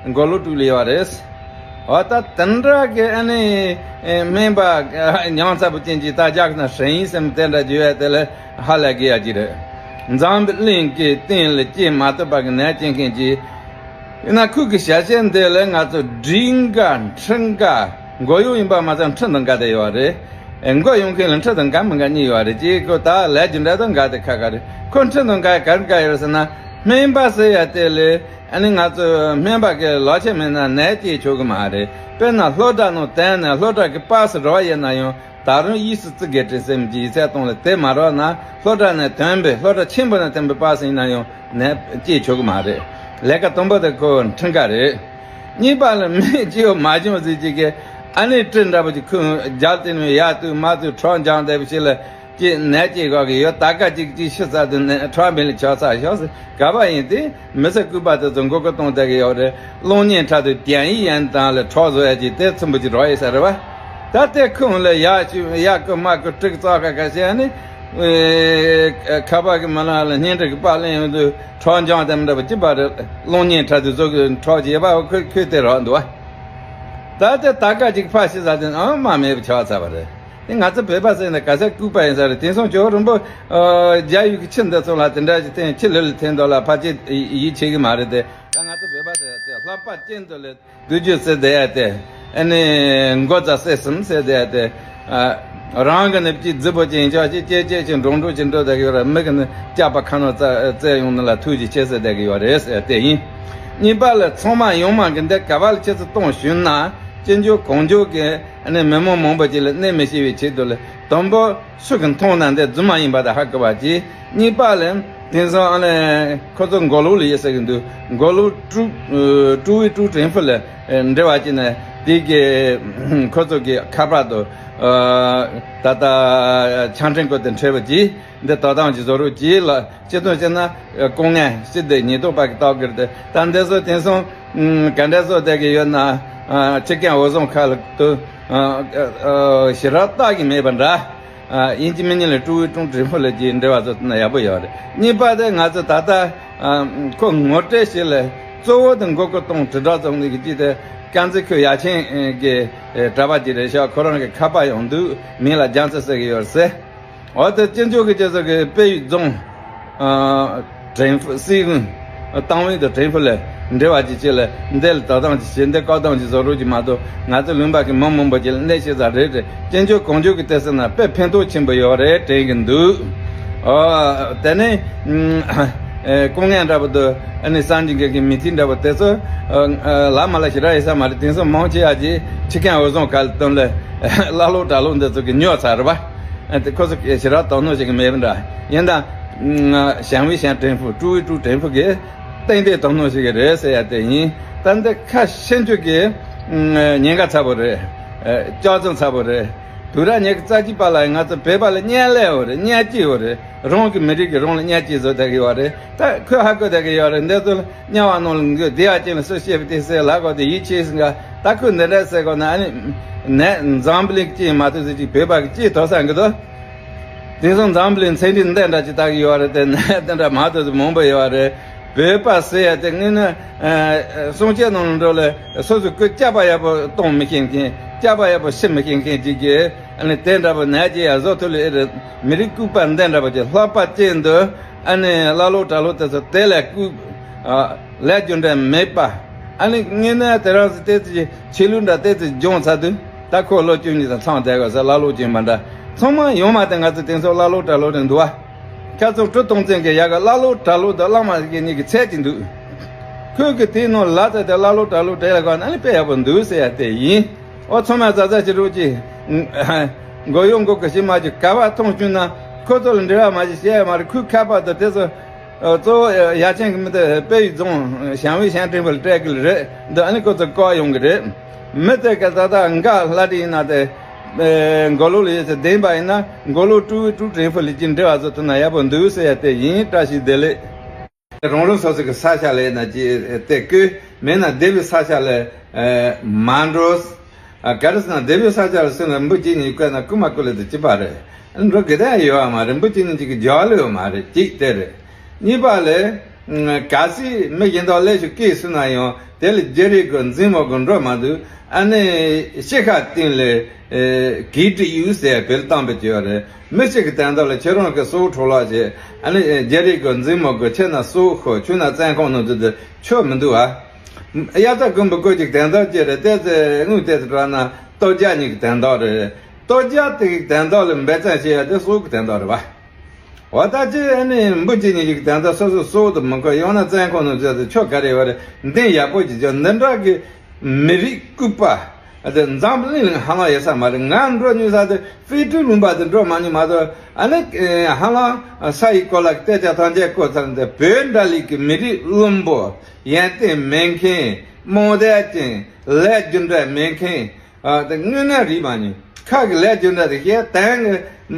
མགོ་ལོག་དྲུག་ལ་ཡོད་རེད། འོ་ད་དེ་འདྲ་གི་ཨ་ནི་སྨན་པ་མྱང་ཚ་པོ་ཅན་གྱིས་ད་རྒྱག་ན་ཧྲེང་ཡིན་སེམས་དེ་འདྲ་བརྗོད་ཡ་དེ་ལ་ཧ་ལས་གི་ཡ་གི་རེད། འཛམ་བུ་གླིང་གི་སྟེང་ལ་སྐྱེ་མ་ཐུབ་པ་གི་ནད་སྐྱེ་མཁན་གྱི། ཡིན་ན་ཁོས་གི་བྱ་བྱེད་འདི་ལ་ང་ཚོ་སྒྲིག་འགལ་འཁྲིལ་འགལ་མགོ་གཡོག་ཡིན་པ་མ་ཚད་འཁྲིལ་དང་འགལ་དེ་ཡོད་རེད། མགོ་གཡོག་མཁན་ལ་འཁྲིལ་དང་འགལ་མི་འགལ་གཉིས་ཡོད་རེད། ཅེས་ཁོ་ད་ལས་རྒྱུ་འབྲས་དང་འགལ་དེ་ཁ་ཁ་རེད། ཁོ་འཁྲིལ་དང་འགལ་ག་རེ་འགལ་ཡོད་རེད་ཟེར་ན། སྨན་པ་ཟེར་ཡ་དེ་ལས་ཨ་ནི་ང་ཚོ་སྨན་པ་གི་ལག་ཁྱེར་མེད་ན་ནད་སྐྱེ་ཆོག་གི་མ་རེད། དཔེར་ན་སློབ་གྲྭ་ནང་བསྟན་ནས་སློབ་གྲྭ་གི་པ་སེ་རག་ཡོད་ན་ཡང་། ད་རུང་དབྱི་སི་ཙི་གེ་ཏྲི་སེམས་ཀྱི་ཡིག་ཚད་སྟོང་ལ་དེ་མ་རག་ན་སློབ་གྲྭ་ནས་ཐོན་པའི་སློབ་གྲྭ་ཆེན་པོ་ནས་ཐོན་པའི་པ་སེ་ཡིན་ན་ཡང་ནད་སྐྱེ་ཆོག་གི་མ་རེད། ལས་ཀ་དང་པོ་དེ་ཁོ་འཁྲིལ་འགལ་རེད། གཉིས་པ་ལ་མི་སྐྱེ་བ་མ་བྱུང་ཟེར་གྱི་གི་ཨ་ནི་སྤྲི་འདྲ་པོ་ཅིག་ཁོས་རྒྱབ་དེ་ནས་ཡར་བཏུད་མར་བཏུད་ཁྲག་འཇམ་བསྡད་པ་ཞིག་ལ། ཀྱི་ནད་ཀྱི་འགོག་གི་ཡོད། ད་ག་ཅིག་ཅིག་ཤི་ཚར་དུས་ནད་ཁྲག་མི་ལ་ཆགས་ཚར་ཤོག་ཟེར། ག་པ་ཡིན་ཏེ་མི་ཚེ་སྐུད་པ་དེ་ཚོ་མགོ་སྐོར་གཏོང་བསྡད་ཀྱི་ཡོད་རེད། གློག་བརྙན་འཁྲབ་དུས་ཏན་ཡིན་ཡན་དང་ལ་ཁྲག་བཟོ་ཡ་ཅིག་དེ་ཚིམ་པོ་ཅིག་རག་ཡོད་ས་རེད་བ། ད་དེ་ཁོང་ལ་ཡག་ཅིག་ཡག་གི་མ་གི་ཀྲིག་ཙག་ཁ་ཁ་བྱས་ནས་ཁ་པ་གི་མི་ལ་ལ་བརྙན་འཕྲིན་གི་པར་ལེན་ཡོང་དུས་ཁྲག་འཇམ་དེ་འདྲ་པོ་ཅི་པ་རེད། གློག་བརྙན་འཁྲབ་དུས་བཟོ་གི་ཁྲག་ཅིག་ཡོད་པ་ཁོས་ཁོས་དེ་རག་འདུག་བ། ད་དེ་ད་ག་ཅིག་ཕ་ཤི་ས་དེ་ཨང་མ་མེད་པ་ཆགས་ཚར་བ་རེད། དེ་ང་ཚོ་བོད་པ་ཟེར་ན་ག་ས་ལྐུགས་པ་ཡིན་ས་རེད། དེང་སང་ཇོ་བོ་རིན་པོ་ཆེ་རྒྱ་ཡུལ་གྱི་ཁྱི་འདི་ཚོ་ལ་དེ་འདྲ་ཞིག་བསྟན། ཁྱི་ལུ་ལ་འཐེན་འདུག་ལ་ཕལ་ཆེར་ཡིད་ཆེས་ཀྱི་མ་རེད་དེ། ད་ང་ཚོ་བོད་པ་ཟེར་དེ་ལྷག་པ་ཅན་དུ་ལས་སྡུག་རྒྱུ་ཟེར་བསྡད་ཡ་དེ། ཨ་ནི་མགོ་རྩ་སེ་གསུམ་ཟེར་བསྡད་ཡ་དེ། རང་གི་ནི་ཅིག་རྫི་པོ་ཅན་ཅག་ཅིག་ཅེ་ཅེ་ཅིག་འགྲོ་འགྲོ་ཅིག་འགྲོ་བསྡད་ཀྱི་ཡོད་ར། མི་གི་ནི་སྐྱག་པ་ཁ་ནང་བཙལ་ཡོང་ནི་ལ་ཐུགས་རྗེ་ཆེ་ཟེར་བསྡད་ཀྱི་ཡོད་རེད་ཟེར་དེ་ཡིན། གཉིས་པ་ལ་ཚང་མ་ཡོང་མ་གི་འདི་ག་བ་ལ་ཁྱེད་ཚོ་གཏོང་ཞུས་ན་ཅི་འཇོག་གང་འཇོག་གི་ཨ་ནི་མི་མང་མང་པོ་ཅིག་ལ་གནོད་མི་ཤེས་པའི་ཆེད་དུ་ལ་དང་པོ་སུ་གི་མཐོང་ན་འདི་རྫུན་མ་ཡིན་པ་དང་ཧ་གོ་བ་གྱིས། གཉིས་པ་ལ་དེང་སང་ཨ་ནི་ཁོ་ཚོ་མགོ་ལོག་ལ་ཡོད་ཟེར་གི་འདུག་མགོ་ལོག་ཀྲུའུ་ཀྲུའུ་ཝེ་ཀྲུའུ་ཀྲེང་ཧྥུ་ལ་འབྲེལ་བ་བྱས་ནས་དེ་གི་ཁོ་ཚོ་གི་ཁ་པར་དུ་ད་ལྟ་ཆང་ཁྲེང་ཀོ་དེ་འཕྲད་པ་གྱིས། འདི་དོ་དམ་གྱི་བཟོ་རོགས་གྱིས་ལ་སྤྱི་དོན་བྱས་ན་སྐུ་ངལ་སྤྱི་བདེ་ཉེན་རྟོག་པ་གི་ལྟ་གི་རེད། ད་འདི་ཚོ་དེང་སང་ག་འདྲ་བཟོ་བསྡད་ཀྱི་ཡོད་ན་ཕྱི་རྒྱལ་འོས་བཟང་ཁག་ལ་དུ་ཞེ་དྲག་ལྟ་གི་མེད་པ་འདྲ། ཡིན་གཅིག་མིན་གཉིས་ལ་ཀྲུའུ་ཝེ་ཀྲུའུ་ཀྲེང་ཧྥུ་ལ་གྱིས་འབྲེལ་བ་བཟོ་ཐུབ་ན་ཡག་པོ་ཡོད་རེད། གཉིས་པ་དེ་ང་ཚོ་ད་ལྟ་ཁོ་ངོ་སྤྲོད་བྱེད་ལ་གཙོ་བོ་དེ་མགོ་སྐོར་གཏོང་དྲིལ་བསྒྲགས་བཙོང་ནི་གི་གཅིག་དེ་དཀར་མཛེས་ཁུལ་ཡ་ཆེན་གྱི་གྲྭ་པ་གཅིག་རེད་ཤག་ཁོ་རང་གི་ཁ་པར་ཡོང་འདུག་མིང་ལ་རྒྱ་མཚོ་ཟེར་གི་ཡོད་རེད་ཟེར། འོ་དེ་སྤྱི་ཚོགས་ཀྱི་སྤྱི་ཚོགས་ཀྱི་དཔལ་ཡུལ་རྫོང་། ཨ། ཀྲེང་ཧྥུ་སྲིད་དབང་། ཏང་ཝུའུ་དང་ཀྲེང་ཧྥུ་ལ་འབྲེལ་བ་ཅིག་བྱེད་ལ་འདི་ལ་དོ་དམ་ཅིག་བྱེད། འདི་བཀག་སྡོམ་ཅིག་བཟོ་རོགས་ཅིག་མ་གཏོགས་ང་ཚོ་ལུང་པ་གི་མི་མང་པོ་ཅིག་ལ་གནོད་བྱེད་ས་རེད་དེ། སྤྱི་འཇོག་གང་འཇོག་གི་ལྟ་ས་ན་དཔེ་ཕན་ཐོགས་ཆེན་པོ་ཡོད་རེད་དྲན་གི་འདུག་ཨོ། དེ་ནས་ཨ། སྐུ་ངལ་འདྲ་པོ་དང་ཨ་ནི་གསར་འགྱུར་འགའ་གི་མི་ཐིག་འདྲ་པོ་དེ་ཚོ་ཨ། ལ་མ་ལ་ཞེ་དྲག་ཡོད་ས་མ་རེད། དེང་སང་མང་ཆེ་བ་ཅིག་ཕྱི་རྒྱལ་འོས་བཟང་ཁག་ལ་བཏོན་ལ་ཀླ་ཀློ་གྲྭ་ལོག་འདི་ཚོ་གི་ཉོ་ཚར་རེད་པ། ཨ། དེ་ཁོ་ཚོ་ཞེ་དྲག་དོ་སྣང་བྱེད་ཀྱི་མེད་པ་འདྲ། ཡིན་ད། ཞང་ཝུའེ་ཞང་ཀྲེང་ཧྥུ་ཀྲུའུ་ཝེ་ཀྲུའུ་ཀྲེང་ཧྥུ་གིས་ཏན་ཏན་དོ་སྣང་བྱེད་ཀྱི་རེད་ཟེར་ཡ་དེ་ཡིན། ད་འདི་ཁ་ཤས་ཅིག་གིས་ཉེན་ཁ་ཚ་པོ་རེད། ཨ། སྐྱག་རྫུན་ཚ་པོ་རེད། དུས་རབས་ཉི་ཤུ་རྩ་གཅིག་པ་ལ་ང་ཚོ་བོད་པ་ལ་བརྙས་ལས་ཡོད་རེད། བརྙས་བཅོས་ཡོད་རེད། རང་གི་མི་རིགས་ཀྱིས་རང་ལ་བརྙས་བཅོས་བཟོ་བསྡད་ཀྱི་ཡོད་རེད། ད་ཁོས་ཧ་གོ་བསྡད་ཀྱི་ཡོད་རེད། འདི་ཚོ་ལ་དམྱལ་བ་ནང་ལ་འགོས་བདེ་བ་ཅན་ལ་སུ་སྐྱེས་པ་དེ་སྲས་ལ་གོ་དེ་ཡིད་ཆེས་ཟིན་ག་ད་ཁོས་འདི་འདྲ་ཟེར་གོ་ན་ཨ་ནི་ནས་འཛམ་བུ་གླིང་གི་སྐྱེས་མ་ཐུབ་ཟེར་ཅིག་བོད་པ་གི་སྐྱེས་ཐོབ་ས་འགི་དོ། དེང་སང་འཛམ་བུ་གླིང་ཚན་རིག་འདི་འདྲ་ཅིག་ལྟ་གི་ཡོད་རེད་དེ་ནས་འདི་འདྲ་མ་ཐུབ་ཚོད་མང་པོ་ཡོད་རེད། བོད་པ་ཟེར་ཡ་དེ་དངོས་གནས་སྲུང་སྐྱོབ་ནང་འགྲོ་ལ་སོ་སོ་སྐུ་སྐྱབས་པ་ཡག་པོ་གཏོང་མི་ཤེས་མཁན་སྐྱབས་པ་ཡག་པོ་ཤི་མི་ཤེས་མཁན་ཅིག་གིས་ཨ་ནི་དེ་འདྲ་པོ་ནད་ཀྱི་ཡ་བཟོ་ཐུབ་ལེ་ཨེ་རེད། མི་རིགས་ལྐུགས་པ་འདི་འདྲ་པོ་ཅིག་ལྷག་པ་ཅན་དུ་ཨ་ནི་ཀླ་ཀློ་གྲྭ་ལོག་དེ་ཚོ་དེ་ལས་ལྐུགས། ལས་རྒྱུ་འབྲས་མེད་པ། ཨ་ནི་དངོས་གནས་དེ་རང་ཚོ་དེ་ཚོ་ཆོས་ལུགས་འདྲ་དེ་ཚོ་སྦྱོང་ཚར་དུས་ད་ཁོ་ལོ་བཅུ་གཉིས་དང་ཚང་བསྡད་དགོས་ཟེར་ཀླ་ཀློ་སྦྱོང་བ་འདྲ། ཚང་མ་ཡོང་མ་དེ་ང་ཚོ་དེང་སང་ཀླ་ཀློ་གྲྭ་ལོག་རེད་འདུག་བ། ཁ་ཚོ་གྲུ་གཏོང་བཙན་གྱི་ཡ་ག་ཀླ་ཀློ་གྲྭ་ལོག་དང་བླ་མ་གི་གཉིས་ཀྱི་ཚད་ཅིག་འདུག་ཁོས་གི་དེའི་ནང་ལ་ཚད་དེ་ཀླ་ཀློ་གྲྭ་ལོག་གྲས་ལ་གོ་ན་ཨ་ནི་དཔེ་ཡག་པོ་འདུག་ཟེར་ཡ་དེ་ཡིན། ཨོ་ཚང་མ་ཟ་ཟ་ཞིག་རོགས་ཀྱིས། མགོ་གཡོག་མགོ་གི་ཤི་མ་ཅིག་ག་བ་མཐོང་བྱུང་ན་ཁོ་ཚོ་ལ་འབྲེལ་བ་མ་བྱེད་བཤད་ཡ་མ་རེད། ཁོའི་ཁ་པར་དུ་དེ་ཚོ། གཙོ་བོ་ཡ་ཆེན་གྱི་མི་དེ་དཔལ་ཡུལ་རྫོང་ཞང་ཝུའེ་ཞང་ཀྲེང་ཧྥུ་ལ་སྤྲད་གི་ལ་རེད་འདི་ཨ་ནི་ཁོ་ཚོ་བཀག་ཡོང་གི་རེད། མི་དེ་ག་ད་ལྟ་འགའ་ལྷ་འདྲེ་ཡིན་ན་དེ། མགོ་ལོག་ལ་ཡོད་ཚེ་བདེན་པ་ཡིན་ན་མགོ་ལོག་ཀྲུའུ་ཀྲུའུ་ཀྲེང་ཧྥུ་ལ་ཅིག་འབྲེལ་བ་བཟོ་ཐུབ་ན་ཡག་པོ་འདུག་ཟེར་ཡ་དེ་ཡིན། བཀྲ་ཤིས་བདེ་ལེགས། རང་རང་སོ་སོ་གི་ས་ཆ་ལ་ཡིན་ན་ཅི་དེ་བཀོད་མེད་ན་སྡེ་བའི་ས་ཆ་ལ་མ་འགྲོ། ག་རེ་ཟེར་ན་སྡེ་བའི་ས་ཆ་ལ་སོང་ན་འབུ་གཅིག་གཉིས་བཀོད་ན་རྐུ་མ་རྐུ་ལེ་དུ་གཅིག་པ་རེད། འགྲོ་གི་ད་ཡོད་བ་མ་རེད། འབུ་གཅིག་གཉིས་གཅིག་གི་རྒྱག་ལེ་ཡོད་མ་རེད། གཅིག་དེ་རེད། གཉིས་པ་ལས་གལ་སྲིད་མི་གཞན་དག་ལས་ཤུགས་སྐྱེས་སོང་ན་ཡང་ དེ་ལ་རྒྱ་རིགས་ཀྱི་འཛིང་མོ་གི་འགྲོ་མ་འདུག་ཨ་ནི་ཤི་ཁ་སྟེང་ལ་གིས་ཏི་ཡུ་ཟེར་བེལ་བཏང་པའི་ཅི་ཡོད་རེད། མི་གཅིག་གི་དན་རྟགས་ལ་ཁྱེད་རང་གི་སྲོག་འཕྲོག་ལོག་བྱས། ཨ་ནི་རྒྱ་རིགས་ཀྱི་འཛིང་མོ་གི་ཁྱེད་ན་སྲོག་ཤོར་ཁྱོད་ན་བཙོན་ཁང་ནང་འཛུལ་དུ་ཆོག་མི་འདུག་ཨ། དབྱར་རྩྭ་དགུན་འབུ་བཀོད་ཅིག་དན་རྟགས་ཅི་རེད། ཏོག་ཙེ་དངུལ་ཏོག་ཙེ་སྤྲད་ན་ལྟོ་རྒྱག་ཉིད་ཀྱི་དན་རྟགས་རེད། ལྟོ་རྒྱག་དེ་གི་དན་རྟགས་ལ་འབད་བརྩོན་བྱེད་ཡ་དེ་སྲོག་གི་དན་རྟགས་རེད་བ། འོ་ད་ཅི་ཨ་ནི་འབུ་གཅིག་གཉིས་ཀྱི་དན་རྟགས་སོ་སོ་སྲོག་ཏུ་མི་འཁོར་ཡང་ན་བཙོན་ཁང་ནང་འཛུལ་དུ་ཆོག་ག་རེ་བ་རེད། འདི་ཡག་པོ་ཅིག་ཅོ། འདི་འདྲ་གི་མི་རིགས་ལྐུགས་པ་དེ་འཛམ་གླིང་ལ་ཧ་ལམ་ཡོད་ས་མ་རེད། ང་འགྲོ་མྱོང་ས་དེ་ཧྥེ་ཏྲུ་ལུང་པ་དེ་འགྲོ་མ་མྱོང་མ་གཏོགས། ཨ་ནི་ཧ་ལམ་ས་ཡི་གོ་ལ་གཏད་ཆ་ཐམས་ཅད་བཀོད་ཚར་འདི་བོད་འདྲ་ལིག་གི་མི་རིགས་བླུན་པོ་ཡོན་ཏན་མེད་མཁན་རྨོངས་དད་ཅན་ལས་རྒྱུ་འབྲས་མེད་མཁན། ཨ། དེ་དངོས་གནས་རིག་མ་ཉུང་། ཁ་གི་ལས་རྒྱུ་འབྲས་དེ་བཤད་དོན་གི་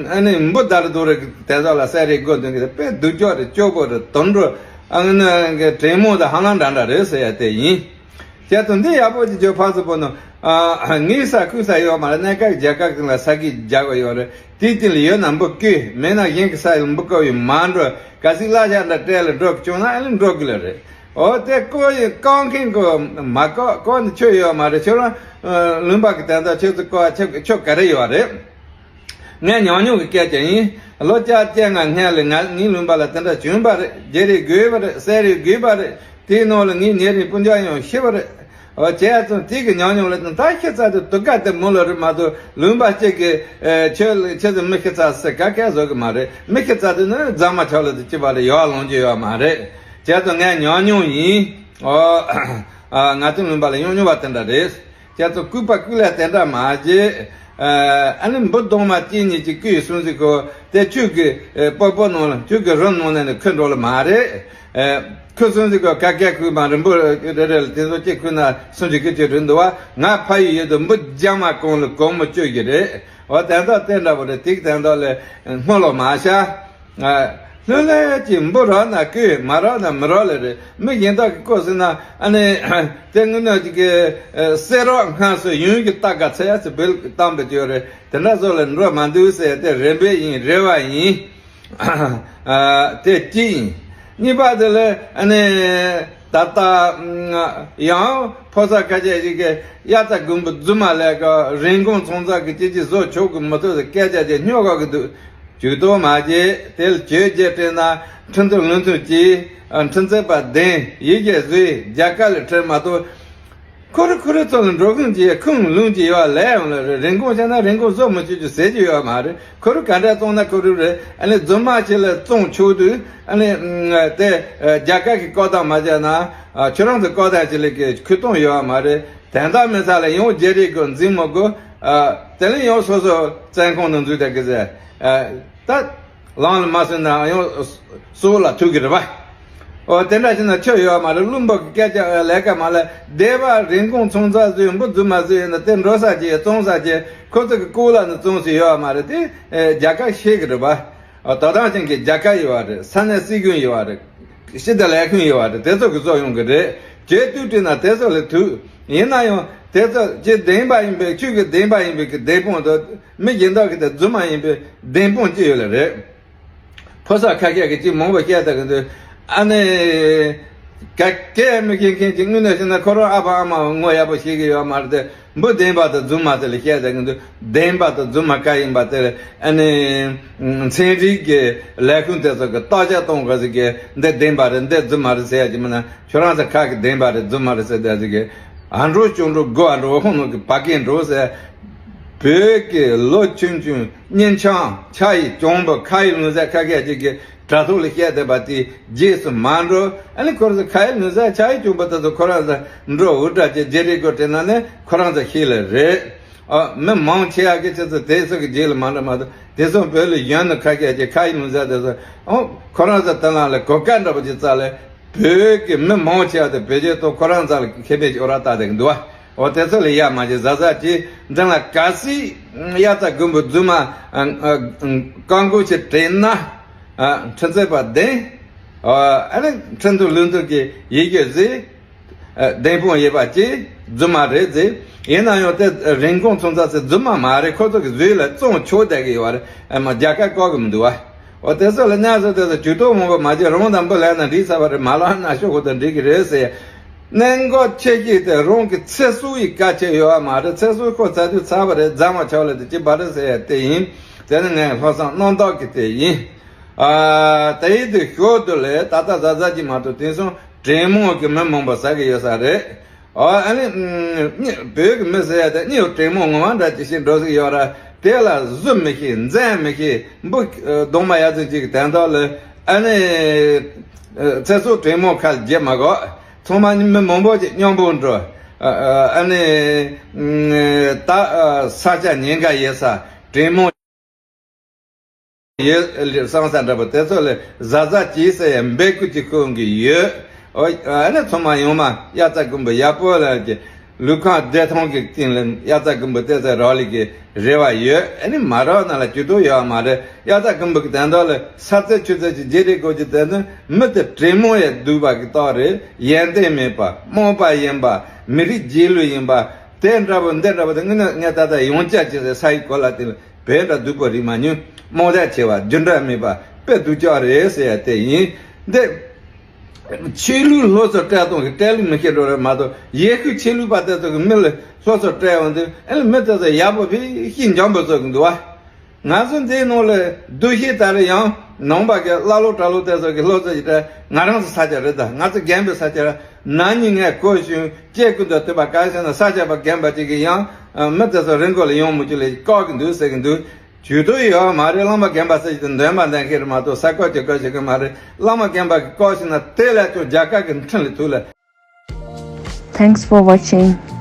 ཨ་ནི་འབུ་དར་དུ་རེ་དེ་ཚོ་ལ་ཟས་རེ་དགོས་དོན་གི་དཔེ་སྡུག་ཅོག་རེ་སྐྱོ་པོ་རེ་དོན་འགྲོ། ཨ་ནི་གི་དྲན་མོ་དང་ཧ་ལམ་འདྲ་འདྲ་རེད་ཟེར་ཡ་དེ་ཡིན། བྱས་ཙང་འདི་ཡག་པོ་ཅིག་བརྗོད་ཕར་ཚུར་པོ་ནོ། ཨ། ངའི་ས་ཁུག་ས་ཡོད་མ་རེད། གནས་སྐབས་རྒྱལ་ཁབ་ཀུན་ལ་ས་གི་རྒྱག་གི་ཡོད་རེད། དེའི་སྟེང་ལ་ཡོད་ན་འབུ་བརྐོས་མེད་ན་གཞན་གི་ས་ཡི་འབུ་བརྐོས་ཡོད་མ་འགྲོ། གལ་སྲིད་གླ་ཆ་འདྲ་སྤྲད་ལ་འགྲོ་གི་བྱུང་ན་ཨ་ནི་འགྲོ་གི་ལ་རེད། འོ་དེ་བཀོག་ཡིན་བཀོག་མཁན་གོ་མ་བཀོག་བཀོག་ནི་ཆོ་ཡོད་མ་རེད། ཁྱོད་རང་ལུང་པ་གི་དོན་དག་ཁྱོད་ཚོ་བཀོག་ཁྱོད་ཁྱོད་ག་རེ་ཡོད་རེད། ངས་ཉམས་མྱོང་གི་སྐད་ཆ་ཡིན། ལོ་བཅོ་བརྒྱད་ལྔ་སྔོན་ལ་ང་ངའི་ལུང་པ་ལ་དེ་འདྲ་བྱུང་བ་རེད། བརྗེ་རེས་དགོས་པ་རེད། གསལ་རེས་དགོས་པ་རེད། དེའི་ནང་ལ་ངའི་ཉེ་རིང་སྤུན་ཀྱག་ཡང་ཤི་བ་རེད། འོ་བྱས་ཙང་དེ་གི་ཉམས་མྱོང་ལ་ད་ཤི་ཚར་དུས་དུ་ཀ་དེ་མོ་ལ་རེད་མ་གཏོགས་ལུང་པ་གཅིག་གི་ཁྱོད་ཁྱོད་ཚོ་མི་ཤི་ཚར་ཟེར་ག་གས་བཟོ་གི་མ་རེད། མི་ཤི་ཚར་དུས་ནི་རྫ་མ་ཆག་ལ་དུ་ཅི་བ་རེད། ཡོག་ལོང་རྒྱུ་ཡོད་མ་རེད། བྱས་ཙང་ངས་ཉམས་མྱོང་ཡིན། འོ། ང་ཚོའི་ལུང་པ་ལ་ཡོང་མྱོང་བ་དེ་འདྲ་རེད། ཁྱེད་ཚོ་ལྐུགས་པ་ལྐུགས་ལས་དེ་འདྲ་མ་བྱེད། ཨ་ནི་འབུ་གདོང་མ་གཅིག་གཉིས་ཀྱིས་བརྐོས་སོང་ཟིག་གོ། དེ་ཁྱོད་ཀྱི་ཨེ་པགས་པ་ནང་ལ་ཁྱོད་ཀྱི་རུམ་ནང་ནས་ནི་ཁུར་འགྲོ་ལ་མ་རེད། ཨེ་ཁུར་སོང་ཟིག་གོ། ཀ་ཀ་ཁུག་མ་རིང་པོ་རེ་རེ་ལ་དེ་ཚོ་གཅིག་ཁུར་ན་སུམ་ཅུ་ཀི་ཅིག་རེད་འདུག་བ། ང་ཕ་ཡུལ་ཡོད་དུ་འབུ་རྒྱ་མ་གང་ལ་གང་མོ་བཅོས་ཀྱི་རེད། འོ་དེ་འདྲ་དེ་འདྲ་བོ་རེད། དེ་གི་དེ་འདྲ་ལས་སྔོན་ལོག་མ་བྱ། ཨ། ལྷོད་ལྷོད་ཀྱིས་འབུ་རག་ན་བརྐོས། མ་རག་ན་མི་རག་ལེ་རེད། མི་གཞན་དག་གིས་བརྐོས་ཟིན་ན་ཨ་ནི་དེ་དངོས་གནས་ཅིག་གི་ཨ་གསེར་རག་སྔ་སོ་ཡུན་གྱི་རྟ་ག་ཚད་ཡ་ཚེ་འབུལ་བཏང་པའི་ཅོ་རེད། དེ་འདྲ་བཟོ་ལ་འགྲོ་མ་འདུག་ཟེར་དེ་རེ་འབོད་ཡིན། རེ་བ་ཡིན། ཨ་དེ་གཅིག་ཡིན། གཉིས་པ་དེ་ལ་ཨ་ནི་ད་ལྟ་ཡང་ཕོ་གསར་ཁ་ཤས་ཤིག་གིས་དབྱར་རྩྭ་དགུན་འབུ་རྫུན་མ་ལས་ཀ་རིན་གོང་ཚོང་རྫས་ཀྱི་སྐྱེད་ཀྱི་བཟོ་ཆོག་གི་མི་ཐུབ་ཟེར་སྐད་ཆ་དེ་སྨྱོ་ག་གི་འདུག་ཇུས་གཏོགས་མ་བྱེད། དེ་ལ་བྱས་རྗེས་དྲན་ན་ཁྲིམས་མཐུན་ལུགས་མཐུན་གྱིས་ཁྲིམས་རྩོད་པ་བདེན་ཡི་གེ་བཟོས་རྒྱ་གར་ལ་ཁྲིད་མ་གཏོགས། ཁོ་རེ་ཁོ་རེ་ཚོ་ལ་འགྲོ་ཁུངས་ཀྱི་ཁུངས་ལུང་གྱི་ཡོད་ལས་ཡོང་ལ་རེ། རིན་གོང་བྱས་ན་རིན་གོང་བཟོ་མི་བཅུག་རྒྱུ་ཟེར་གྱི་ཡོད་མ་རེད། ཁོ་རེ་ག་འདྲ་བཙོང་ན་ཁོ་རེ་རེད། ཨ་ནི་རྫུན་མ་ཆེ་ལ་བཙོང་ཆོག་དུས་ཨ་ནི་དེ་རྒྱ་གར་གྱི་བཀོད་སྟངས་མ་བྱས་ན་ཁྱོད་རང་ཚོ་བཀོད་སྟངས་ཆེ་ལ་གི་ཁུ་སྟོང་ཡོད་མ་རེད། དོན་དག་མེད་ས་ལ་ཡང་བརྗེ་རེས་དགོས། འཛིང་མི་དགོས། ཨ། དེ་ལས་ཡང་སོ་སོ་བཙོན་ཁང་ནང་འཛུལ་བསྡད་གི་ཟེར། ཨ། ད་ལམ་ལ་མ་སོན་ན་ཡང་སྲོག་ལ་ཐུག་གི་རེད་པ། འོ་དེ་འདྲ་བྱས་ན་ཆོ་ཡོད་མ་རེད། བླུན་པོ་གི་སྐད་ཆ་ལས་ཀ་མ་ལས་སྡེ་བ་རིན་གོང་ཚོང་རྫས་བཟོས་འབུ་རྫུན་མ་བཟོས་ཡིན་ན་དེ་འགྲོ་ས་ཅི་བཙོང་ས་ཅི་ཁོ་ཚོ་གི་ལྐོག་ལ་ནི་བཙོང་ས་ཡོད་མ་རེད། དེ་རྒྱ་གར་ཤེས་གི་རེད་པ། དོ་དམ་ཅན་གྱི་རྒྱ་གར་ཡོད་པ་རེད། ས་གནས་སྲིད་གཞུང་ཡོད་པ་རེད། ཕྱི་དང་ལས་ཁུངས་ཡོད་པ་རེད། དེ་ཚོ་གི་གཙོ་ཡོང་གི་རེད། བྱས་དུས་དྲན་ན་དེ་ཚོ་ལས་ཐུག་ཡིན་ན་ཡང་དེ་ཚོ་ཅི་བདེན་པ་ཡིན་པའི་ཆོས་ཀྱི་བདེན་པ་ཡིན་པའི་གི་བདེན་དཔང་དང་མི་གཞན་དག་གི་དེ་རྫུན་མ་ཡིན་པའི་བདེན་དཔང་ཅི་ཡོད་ལ་རེད། ཕོ་གསར་ཁ་ཤས་ཀྱིས་ཅི་མང་པོ་བཤད་ད་གི་འདུག་ཨ་ནི། ག་གེ་མི་མཁྱེན་མཁན་གྱི་དངོས་གནས་བཤད་ན་ཁོ་རང་ཨ་ཕ་ཨ་མ་ངོ་ཡག་པོ་ཤེས་ཀྱི་ཡོད་མ་རེད་དེ། འབུ་བདེན་པ་དང་རྫུན་མ་དེ་ལ་བཤད་ད་གི་འདུག་བདེན་པ་དང་རྫུན་མ་ག་ཡིན་པ་དེ་ཨ་ནི། ཚན་རིག་གི་ལས་ཁུངས་དེ་ཚོ་གི་བརྟག་དཔྱད་གཏོང་དགོས་ཟེར་གི་འདི་བདེན་པ་རེད་འདི་རྫུན་མ་རེད་ཟེར་ཡ་ཅིག་མིན་ན་ཁྱོད་རང་ཚོ་ཁ་གི་བདེན་པ་རེད་རྫུན་མ་རེད་ཟེར་བསྡད་ཟེར་གི་ཨ་འགྲོ་ཅུང་འགྲོ་དགོ་ཨ་འགྲོ་འོ་ཁོང་ནང་གི་བ་ཀན་འགྲོ་ཟེར། བོད་ཀྱི་ལོ་ཆུང་ཆུང་གཉན་ཆེན་ཆ་ཡི་གྱོང་པོ་ཁ་ཡི་ལུང་ཟེར་ཁ་སྐད་ཅིག་གི་དྲ་ཐོག་ལ་བཤད་བསྡད་པ་དེ་རྗེས་སུ་མ་འགྲོ། ཨ་ནི་ཁོ་རང་ཚོ་ཁ་ཡི་ལུང་ཟེར་ཆ་ཡི་གྱོང་པོ་དེ་ཚོ་ཁོ་རང་ཚོ་འགྲོ་འུར་སྒྲ་ཅིག་བརྗེ་རེས་དགོས་དྲན་ན་ནི་ཁོ་རང་ཚོ་ཤེས་ལེ་རེད། ཨ། མི་མང་ཆེ་བ་གི་ཆེད་དུ་དེ་ཚོ་གི་རྗེས་ལ་མ་འགྲོ་མ་གཏོགས་དེ་ཚོ་བོད་ལ་གཞོན་ནུ་ཁ་སྐད་ཅིག་ཁ་ཡི་ལུང་ཟེར་དེ་ཚོ་ཨོ་ཁོ་རང་ཚོ་དེ་ལ་ལ་གོ་སྐབས་འདྲ་པོ་ཅིག་བཙལ་ལེ། བོད་ཀྱི་མི་མང་ཆེ་བ་དེ་བེད་སྤྱོད་གཏོང་ཁོ་རང་ཚོ་ལ་ཁེ་ཕན་ཅིག་ཨོ་ར་བཏགས་བསྡད་ཀྱི་འདུག་བ། འོ་དེ་ཚོ་ལ་ཡ་མ་བྱེད་གཟབ་གཟབ་ཀྱིས་འདྲ་ལ་གལ་སྲིད་དབྱར་རྩྭ་དགུན་འབུ་རྫུན་མ་ཨ་ཨ་བཀག་འགོག་ཅིག་དྲན་ན་ཨ་ཁྲིམས་རྩོད་པ་བདེན། ཨ་ཨ་ནི་ཁྲིམས་མཐུན་ལུགས་མཐུན་གྱི་ཡི་གེ་བཟོས། ཨ་བདེན་དཔང་ཡོད་པ་ཅིག་རྫུན་མ་རེད་ཟེར། ཡིན་ན་ཡང་དེ་རིན་གོང་ཚོང་རྫས་ཟེར་རྫུན་མ་མ་རེད། ཁོ་ཚོ་གི་བཟོས་ལ་བཙོང་ཆོག་བསྡད་ཀྱི་ཡོད་རེད། ཨ་མ་རྒྱ་གར་བཀག་གི་མི་འདུག་བ། འོ་དེ་ཚོ་ལ་གནས་ཚུལ་དེ་ཚོ་ཇུས་གཏོགས་མང་པོ་མ་བྱེད་རང་དང་འབུ་ལེན་ན་འགྲིག་ཚར་བ་རེད། མ་ལེན་ན་ཤོག་གོ་དང་འགྲིག་གི་རེད་ཟེར། གནད་འགག་ཆེ་ཤོས་དེ་རང་གི་ཚེ་སྲོག་ཡི་གལ་ཆེ་ཡོད་པ་མ་རེད། ཚེ་སྲོག་ཁོ་ཚ་དུས་ཚ་བ་རེད། རྫ་མ་ཆག་ལ་དེ་ཅི་བ་རེད་ཟེར་ཡ་དེ་ཡིན། དེ་ནི་ངའི་ལྷག་བསམ་རྣམ་དག་གི་དེ་ཡིན། ཨ། དེ་ཡིན་དུས་ཞོར་དུ་ལས་ད་ལྟ་གཟའ་གཟའ་གྱི་མ་གཏོགས་དེང་སང་དྲེད་མོང་གི་མི་མང་པོ་ཟ་གི་ཡོད་ས་རེད། ཨ། ཨ་ནི་ཨ། གཉིས་བོད་ཀྱི་མི་ཟེར་ཡ་དེ་གཉིས་དྲེད་མོང་ངོ་མ་འདྲ་ཅིག་ཤེས་འགྲོ་ཟིག་ཡོད་ར། དེ་ལ་བཟོད་མི་ཤེས། འཛེམ་མི་ཤེས། འབུ་གདོང་མ་ཡ་ཚོ་ཅིག་གི་དན་ཐོག་ལ། ཨ་ནི་ཨ། ཚེ་སྲོག་དྲེད་མོང་ཁ་ལ་བརྗེ་མ་དགོས། ཚང་མ་མི་མང་པོ་ཅིག་མཉམ་པོ་འགྲོ། ཨ། ཨ། ཨ་ནི་ཨ། ད་ཨ། ས་ཆ་ཉེན་ཁ་ཡོད་ས། དྲེད་མོང་ཡོད་བསམ་ས་འདྲ་པོ་དེ་ཚོ་ལ་གཟའ་གཟའ་སྐྱིད་ཟེར་ཡ་འབོད་སྐུལ་ཅིག་ཤོད་གི་ཡོད། ཨོ། ཨ་ནི་ཚང་མ་ཡོང་མ་དབྱར་རྩྭ་དགུན་འབུ་ཡག་པོ་ལ་གི་ལུས་ཁམས་བདེ་ཐང་གི་སྟེང་ལ་དབྱར་རྩྭ་དགུན་འབུ་བལྟས་ཚེ་རག་ལས་ཀྱི་རེ་བ་ཡོད། ཨ་ནི་མ་རག་ན་ལ་ཇུས་གཏོགས་ཡོད་མ་རེད། དབྱར་རྩྭ་དགུན་འབུ་གི་དན་ཐོག་ལ་ས་རྩེ་ཆུ་རྩེ་ཅིག་བརྗེ་རེས་དགོས་ཀྱི་དེ་ནི་མི་དེ་དྲེད་མོང་ཡ་སྡུག་པ་གི་རྟགས་རེད། ཡོན་ཏན་མེད་པ། རྨོངས་པ་ཡིན་པ། མི་རིགས་རྗེས་ལུས་ཡིན་པ། དེ་འདྲ་པོ་འདི་འདྲ་པོ་དེ་ངས་ནི་ངས་ད་ལྟ་ཡང་བསྐྱར་བྱས་ཏེ་ས་ཡི་གོ་ལ་དེ་ལ་བོད་འདྲ་སྡུག་པོ་རིག་མ་མྱོང་། རྨོངས་དད་ཆེ་བ། རྒྱུ་འབྲས་མེད་པ། དཔེ་སྡུག་ཅག་རེད་ཟེར་ཡ་དེ་ཡིན། འདི་ཆོས་ལུགས་སློབ་གསོ་སྤྲད་སྟངས་ཀྱི་སྤྲད་ལུགས་མི་ཤེས་འགྲོ་རེད་མ་གཏོགས། ཡེ་ཤུ་ཆོས་ལུགས་པ་དེ་ཚོ་གི་མི་ལ་སློབ་གསོ་སྤྲད་ཡོང་དུས། ཨ་ནི་མི་དེ་ཚོ་ཡག་པོ་ཕི་ཤི་འཇམ་པོ་བཟོ་གི་འདུག་བ། ང་ཚོ་འདིའི་ནང་ལ་སྡུག་ཤོས་ད་རེས་ཡང་ནང་པ་གི་ཀླ་ཀློ་གྲྭ་ལོག་དེ་ཚོ་གི་སློབ་གསོ་ཞིག་སྤྲད། ང་རང་ཚོ་ས་ཆ་རེད། ད་ང་ཚོ་རྒན་པའི་ས་ཆ་རེད། ན་ནིང་ངས་གོ་བྱུང་། སྐྱེ་རྒུ་མདོ་ཐོས་པ་ག་ཟེར་ན་ས་སྐྱ་པ་རྒན་པ་ཅིག་གིས་ཡང་མི་དེ་ཚོ་རི་མགོ་ལ་ཡོང་མི་བཅུག་ལས་བཀག་གི་འདུག་ཟེར་གི་འདུག་ཇུས་གཏོགས་ཡོད་མ་རེད། བླ་མ་རྒན་པ་ཟེར་གྱི་དེ་འདོན་པ་འདོན་མཁན་རེད་མ་གཏོགས་ས་བཀག་ཅིག་བཀག་བྱེད་ཀྱི་མ་རེད། བླ་མ་རྒན་པ་གིས་བཀག་ཤེས་ན་དེ་ལས་ཀྱང་རྒྱ་གར་གྱི་འཕྲིན་ལས་ཐུག་ལ། Thanks for watching.